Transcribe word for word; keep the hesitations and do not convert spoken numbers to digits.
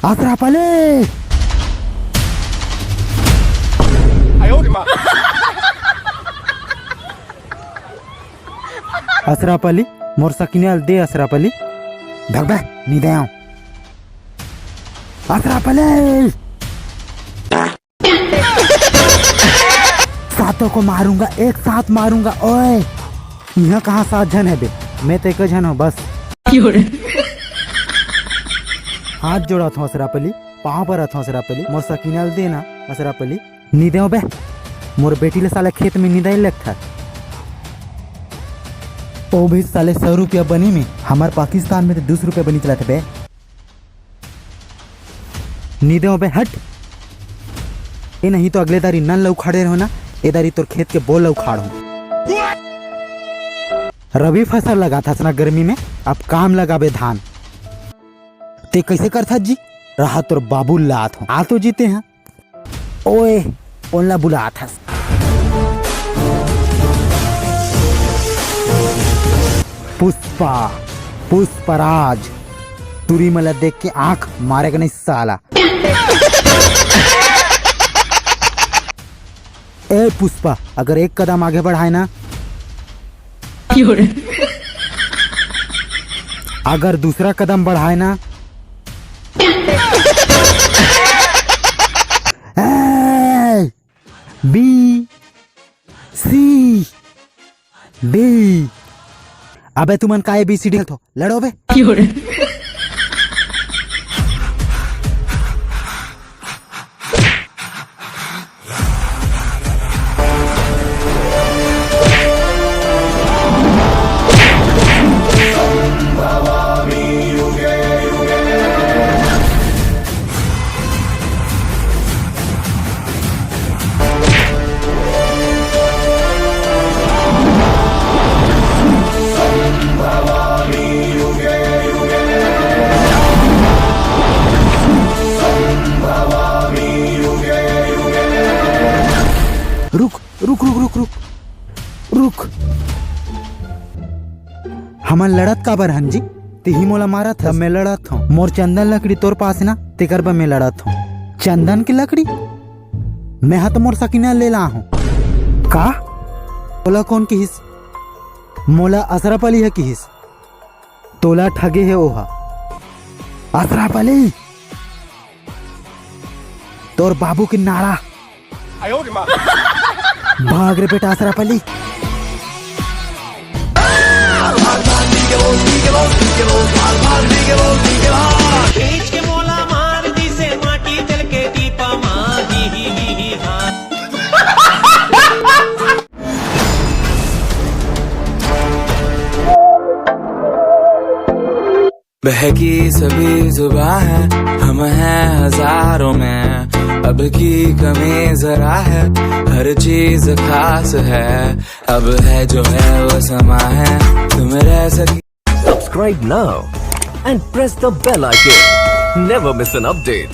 अशरफ अली। अशरफ अली, मोर सकीना ल दे अशरफ अली। भग बे, नी दे आऊं। अशरफ अली। सातों को मारूंगा, एक साथ मारूंगा। ओए, इहां कहां सात झन हे बे? मैं तो एक झन हूं बस। हाथ जोड़त हूं अशरफ अली, पांव परत हूं अशरफ अली, मोर सकीना ल देना अशरफ अली। नी देव बे, मोर बेटी ले साला खेत में निंदाय लगथे। ओ भी साले सौ रुपया बनी में, हमर पाकिस्तान में तो दो सौ रुपया बनी चलत हे बे। नी देव बे, हट। ए नहीं तो अगले दारी नल ला उखाड़े रहो ना, ए दारी तोर खेत के बोल ला उखाड़हूं। रबी फसल लगाथस ना गर्मी में, अब काम लगाबे धान। ते कैसे करथस जी? रहा तोर बाबू ला आत हूं। आ तो जीते हैं। ओए, ओला बुलाथस। पुष्पा, पुष्पराज, टुरी मन ला देख के आंख मारे के नहीं साला। ए पुष्पा, अगर एक कदम आगे बढ़ाए ना, अगर दूसरा कदम बढ़ाए ना, ए, बी, सी, डी। अबे तुमन का ए बी सी डी खेलथो? लड़ो बे। रुक, रुक, रुक, रुक, रुक, रुक। हमन लड़त काबर हन जी? तिही मोला मारत हस। मैं लड़त हूँ। मोर चंदन लकड़ी तोर पास ना, तेकर बर मैं लड़त हूँ। चंदन के लकड़ी? मैं हा तो मोर सकीना ले ला हूँ। का? तोला कौन किहिस? मोला अशरफ अली ह किहिस। तोला ठगे हे ओहा। अशरफ अली, तोर बाबू के नाड़ा। भाग रे बेटा अशरफ अली। खींच के मोला मार दिसे माटी तेल के टीपा मा, ही, ही, ही, ही, हा। बहकी सभी जुबां है, हम हैं हजारों में, अब की कमी जरा है, हर चीज खास है, अब है जो है वो समा है, तुम रह सकी। Subscribe now and press the bell icon. Never miss an update.